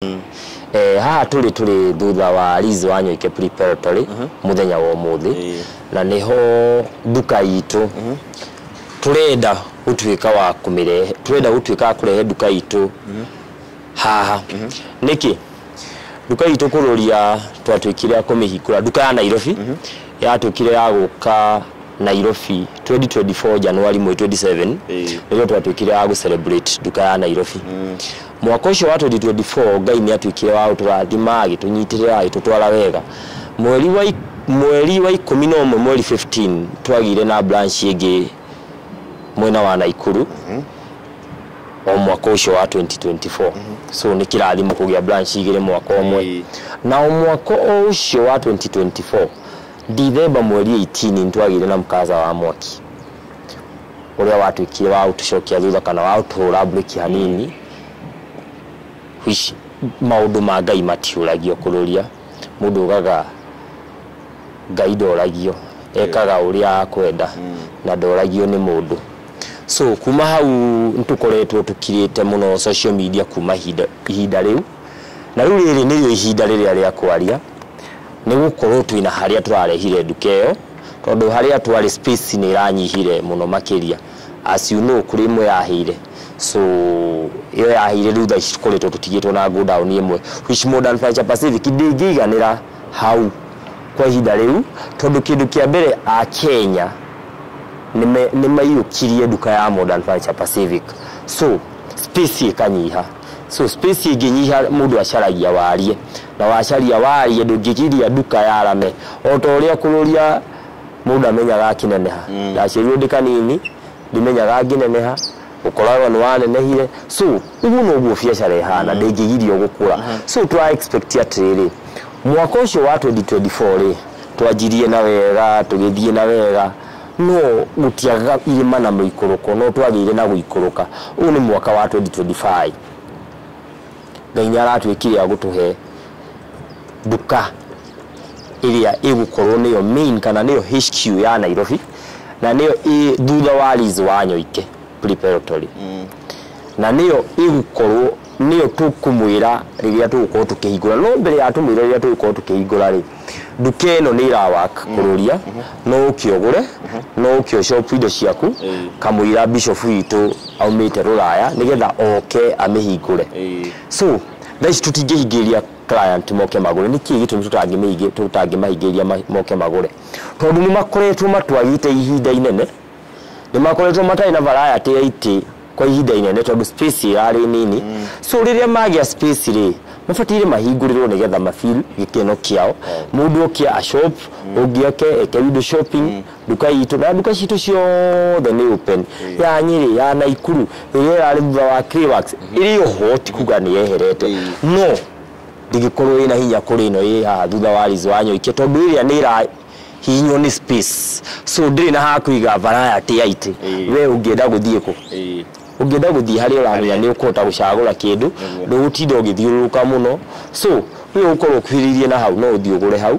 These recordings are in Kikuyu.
Haha tũrĩ thutha wa Liz Wanyoike Preparatory mũthenya wa ũmũthĩ, na nĩho nduka itũ tũrenda gũtuĩka wa kũmĩrehe, tũrenda gũtuĩka wa kũrehe nduka itũ haha. Nĩkĩ nduka itũ kũrũria twatuĩkire a kũmĩhingũra? Nduka ya Nairobi yatuĩkire ya gũka Nairobi 2024 January mweri 27, nĩrĩo twatuĩkire a gũ celebrate nduka ya Nairobi. Mwaka ũcio wa 2024 Ngai nĩ atuĩkire wa gũtũrathima, agĩtũnyitĩrĩra, agĩtũtwara wega. Mweri wa 11, mweri 15, twagĩire na branch ĩngĩ mwena wa Naikuru o mwaka ũcio wa 2024. So nĩ kĩrathimo kũgĩa branch igĩrĩ mwaka ũmwe. Na o mwaka o ũcio wa 2024 Dithemba mweri 18 nĩ twagĩire na mkaza wa mwaki ũrĩa watuĩkire wa gũtũcokia thutha kana wa gũtũhũra breki hanini, which maũndũ ma Ngai matiũragio. Kũrũria mũndũ ugaga Ngai ndoragio, ekaga ũrĩa akwenda na ndoragio nĩ mũndũ. So kuma hau nĩtũkoretwo tũkirĩte mũno social media kuma ihinda rĩu, na rĩu rĩrĩ nĩrĩo ihinda rĩrĩa rĩa kwaria, nĩ gũkorwo twĩna harĩa tũrarehire nduka ĩyo, tondũ harĩa twarĩ space nĩ ĩranyihire mũno makĩria. As you know, kũrĩ ĩmwe yahĩire, so ĩyo yahĩire, rĩu thaa ici tũkoretwo tũtigĩtwo na godown ĩmwe, which Modern Furniture Pacific ndĩngĩiganĩra hau kwa ihinda rĩu, tondũ kĩndũ kĩa mbere a Kenya nĩ maiyũkirie nduka ya Modern Furniture Pacific, so space ĩkanyiha. So space ĩngĩnyiha, mũndũ acaragia warie, na wacaria warie ndũngĩgiria nduka yarame o ta ũrĩa kũrũria mũndũ amenyaga akĩneneha. Ndaciarirwo ndĩ kanini, ndimenyaga ngĩneneha, ũkoraga nĩ wanenehire. So ũguo noguo biacara ĩhana, ndĩngĩgirio gũkũra. So tũra expect atĩrĩrĩ, mwaka ũcio wa 2024 rĩ, twanjirie na wega, tũgĩthiĩ na wega, no gũtiagaga irĩma na mũikũrũko, no twagĩire na gũikũrũka. Ũyũ nĩ mwaka wa 2025, Ngai nĩ aratuĩkire a gũtũhe nduka ĩrĩa ĩgũkorwo nĩyo main kana nĩyo HQ ya Nairobi, na nĩyo ĩ thutha wa Liz Wanyoike Preparatory, na nĩyo ĩgũkorwo nĩyo tũkũmwĩra rĩrĩa tũgũkorwo tũkĩhingũra. No mbere ya tũmwĩra rĩrĩa tũgũkorwo tũkĩhingũra rĩ, nduka ĩno nĩ ĩrawak kũrũria, no ũke ũgũre, no ũke ũshop indo ciaku, kamũira bishop witũ aumĩte rũraya nĩgetha oke amĩhingũre. So thaa ici tũtingĩhingĩrĩria client moke magũre. Nĩ kĩĩ gĩtũmi tũtangĩmahingĩrĩria moke magũre? Tondũ nĩ makoretwo matwagĩte ihinda inene, nĩ makoretwo matarĩ na variety ya itĩ kwa ihinda inene, tondũ space ĩrarĩ nini. So rĩrĩa magĩa space rĩ, mabataire mahingũrĩrwo nĩgetha mafeel gĩkeno kĩao. Mũndũ oke a shop, ũngĩ oke eke window shopping nduka itũ, na nduka citũ ciothe nĩ open, ya Nyĩrĩ, ya Naikuru, ĩrĩa ĩrarĩ thutha wa Clayworks ĩrĩ oho, ti kuga nĩ yeherete, no ndĩgĩkorwo ĩna hinya kũrĩ ĩno ĩ haha thutha wa Liz Wanyoike, tondũ ĩrĩa nĩ ĩrahihinywo nĩ space, so ndĩrĩ na ha kũiga variety ya itĩ. We ũngĩenda gũthiĩ kũ? Ũngĩenda gũthiĩ harĩa ũramenya nĩ ũkũhota gũcagũra kĩndũ, ndũgũtinda ũgĩthiũrũrũka mũno. So we ũkorwo ũkuhĩrĩirie na hau, no ũthiĩ ũgũre hau.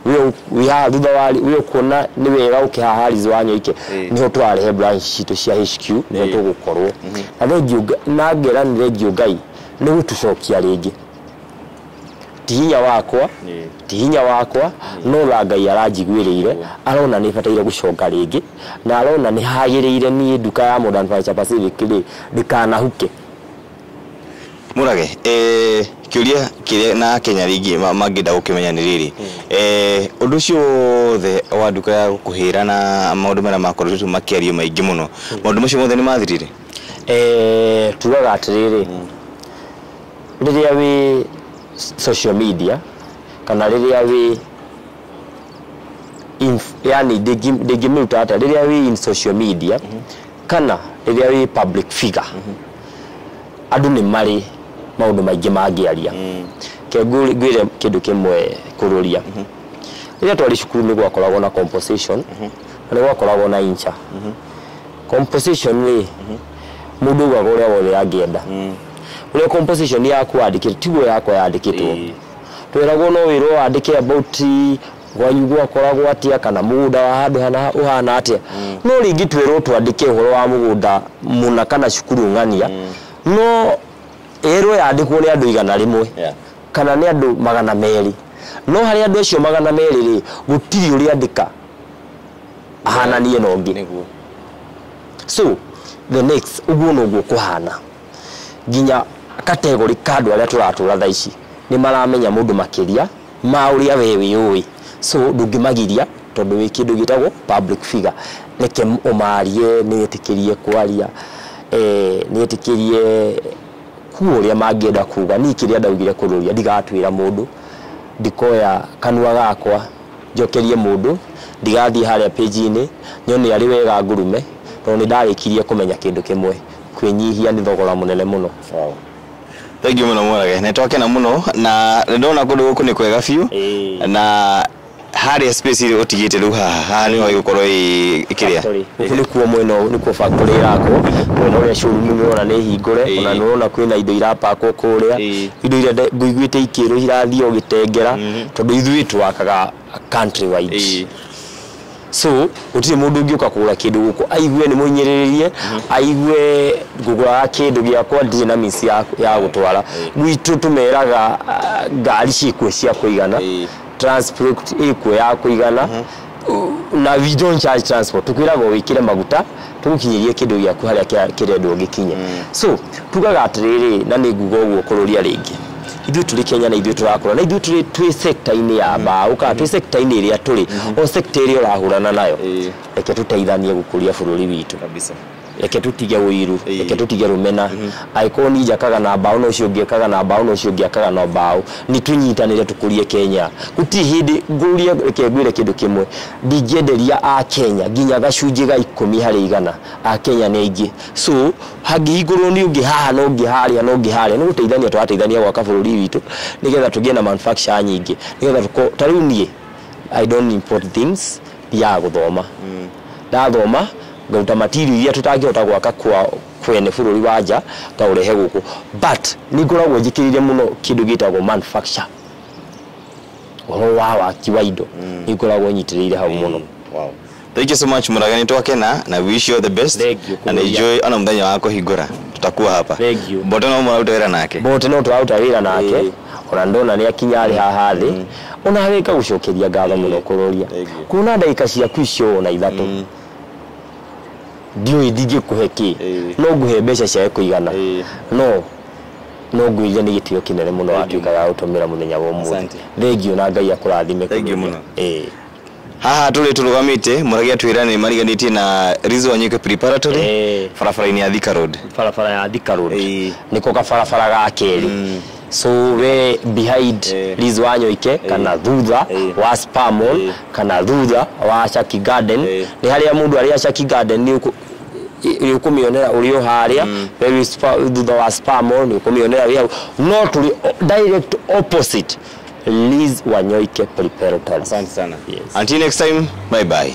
We wĩ haha thutha wa, we ũkuona nĩ wega ũke haha Liz Wanyoike, nĩho tũrarehe branch citũ cia HQ, nĩho tũgũkorwo na thengiũ na ngera nĩ thengiũ Ngai nĩ gũtũcokia rĩngĩ. Ti hinya wakwa, ti hinya wakwa, no tha Ngai aranjiguĩrĩire, arona nĩ bataire gũcoka rĩngĩ, na arona nĩ hagĩrĩire niĩ nduka ya Modern Furniture Pacific rĩ ndĩkanahuke. Mũrage, kĩũria kĩrĩa na Kenya rĩngĩ mangĩenda gũkĩmenya nĩ rĩrĩ, ũndũ ũcio wothe wa nduka ya gũkũhĩra na maũndũ marĩa makoretwo makĩario maingĩ mũno, maũndũ macio mothe nĩ mathirire? Tugaga atĩrĩrĩ, rĩrĩa wĩ social media kana rĩrĩa wĩ yani ndingĩmĩruta atĩa, rĩrĩa wĩ in social media kana rĩrĩa wĩ public figure, andũ nĩ marĩ maũndũ maingĩ mangĩaria. Ke ngwĩre kĩndũ kĩmwe kũrũria, rĩrĩa twarĩ cukuru nĩ gwakoragwo na composition na nĩ gwakoragwo na insha. Composition rĩ, mũndũ augaga ũrĩa wothe angĩenda. Ũrĩa composition yaku wandĩkĩte tiguo yakwa yandĩkĩtwo. Twĩragwo no wĩrwo wandĩke about gwanyu gwakoragwo atĩa kana mũgũnda wa handũ hana ũhana atĩa, no rĩngĩ twĩrwo twandĩke ũhoro wa mũgũnda mũna kana cukuru ng'ania, no Ĩrwo yandĩkwo nĩ andũ 100 kana nĩ andũ 200, no harĩ andũ acio 200 rĩ, gũtirĩ ũrĩa andĩka ahananie na ũngĩ. So the next ũguo noguo kũhana nginya kategori ka andũ arĩa tũratũra thaa ici nĩ maramenya mũndũ makĩria ma ũrĩa we wĩũĩ, so ndũngĩmagiria tondũ wĩ kĩndũ gĩtagwo public figure. Reke ũmarie, nĩetĩkĩrie kwaria, nĩetĩkĩrie kuo ũrĩa mangĩenda kuga. Niĩ kĩrĩa ndaugire kũrũria ndigatwĩra mũndũ, ndikoya kanua gakwa njokerie mũndũ, ndigathiĩ harĩa page-inĩ nyone arĩ wega ngurume, tondũ nĩ ndarĩkirie kũmenya kĩndũ kĩmwe, kwĩnyihia nĩ thogora mũnene mũno. Wow. Thank you mũno Mũrage, nĩ twakena mũno na ndona kũndũ gũkũ nĩ kwega biũ, na harĩa space ĩrĩa ũtigĩte rĩu haha haha nĩho ĩgũkorwo ĩkĩrĩa gũkũ nĩkuo mwena nĩkuo factory ĩrakwo, mwena ũrĩa showroom nĩũrona nĩ hingũre, ona nĩũrona kwĩna indo irapakwo kũrĩa, indo iria ngũiguĩte ikĩrwo irathiĩ o gĩtengera, tondũ ithuĩ twakaga country wide. So gũtirĩ mũndũ ũngĩũka kũgũra kĩndũ gũkũ aigue nĩ mũhinyĩrĩrie, aigue ngũgũraga kĩndũ gĩakwa ndirĩ na means ya gũtwara. Gwitũ tũmeraga ngari ciĩkuo cia kũigana, transport ĩkuo ya kũigana, na we don't charge transport, tukwĩragwo wĩkĩre maguta tũgũkinyĩrie kĩndũ gĩaku harĩa kĩrendwo gĩkinye. So tugaga atĩrĩrĩ, na nĩ nguga ũguo kũrũria rĩngĩ, ithuĩ tũrĩ Kenya na ithuĩ tũrakũra na ithuĩ tũrĩ twĩ sector-inĩ ya mbaũ kana twĩ sector-inĩ ĩrĩa tũrĩ, o sector ĩrĩa ũrahũrana nayo, reke tũteithanie gũkũria bũrũri witũ kabisa. Reke tũtige ũiru, reke tũtige rũmena. Angĩkorwo niĩ njakaga na mbaũ na ũcio ũngĩ akaga na mbaũ na ũcio ũngĩ akaga na mbaũ, nĩ tũnyitanĩre tũkũrie Kenya. Gũtirĩ hĩndĩ ngũrie, reke ngwĩre kĩndũ kĩmwe, ndingĩenderia a Kenya nginya gacunjĩ ga 10 harĩ 100, a Kenya nĩ aingĩ. So hangĩhingũrwo nĩ ũngĩ haha na ũngĩ harĩa na ũngĩ harĩa, nĩ gũteithania tũrateithania gwaka bũrũri witũ nĩgetha tũgĩe na manufacture nyingĩ, nĩgetha ta rĩu niĩ I don't import things, thiaga gũthoma, ndathoma ngaruta material iria tutangĩhota gwaka kwa kwene bũrũri wa nja ngaũrehe gũkũ, but nĩ ngoragwo njĩkĩrĩire mũno kĩndũ gĩtagwo manufacture, ũhoro wa waki wa indo nĩ ngoragwo nyitĩrĩire hau mũno. Wow. Thank you so much Mũrage, nĩ twakena na we wish you all the best. Thank you. And enjoy ona mũthenya wa kũhingũra tutakuwa hapa. Thank you. Mbote no mũraruta wĩra nake. Mbote no tũraruta wĩra nake, ona ndona nĩ akinya arĩ haha thĩ, ona wĩka gũcokeria ngatho mũno kũrũria kuona ndagĩka ciaku icio ona 3 ndiũĩ ndingĩkũhe kĩ, no ngũhe mbeca cia kũigana, no ngwĩrire nĩ gĩtĩo kĩnene mũno watuĩkaga gũtũmĩra mũthenya wa ũmũthĩ. Thank you na Ngai akũrathime. Thank you mũno. Haha tũrĩ tũrũgamĩte Mũrage atwĩra nĩ mariganĩtie na Liz Wanyoike Preparatory barabara-inĩ ya Thika Road, barabara ya Thika Road nĩko kabarabara ga kerĩ. So we behind Liz Wanyoike kana thutha wa Spa Mall kana thutha wa Shaki Garden, nĩ harĩa mũndũ arĩa Shaki Garden nĩ ũkũmĩonera ũrĩ o harĩa thutha wa Spa Mall nĩ ũkũmĩonera wĩ hau, no tũrĩ direct opposite Liz Wanyoike Preparatory. Asante sana. Yes. Until next time, bye bye. Bye.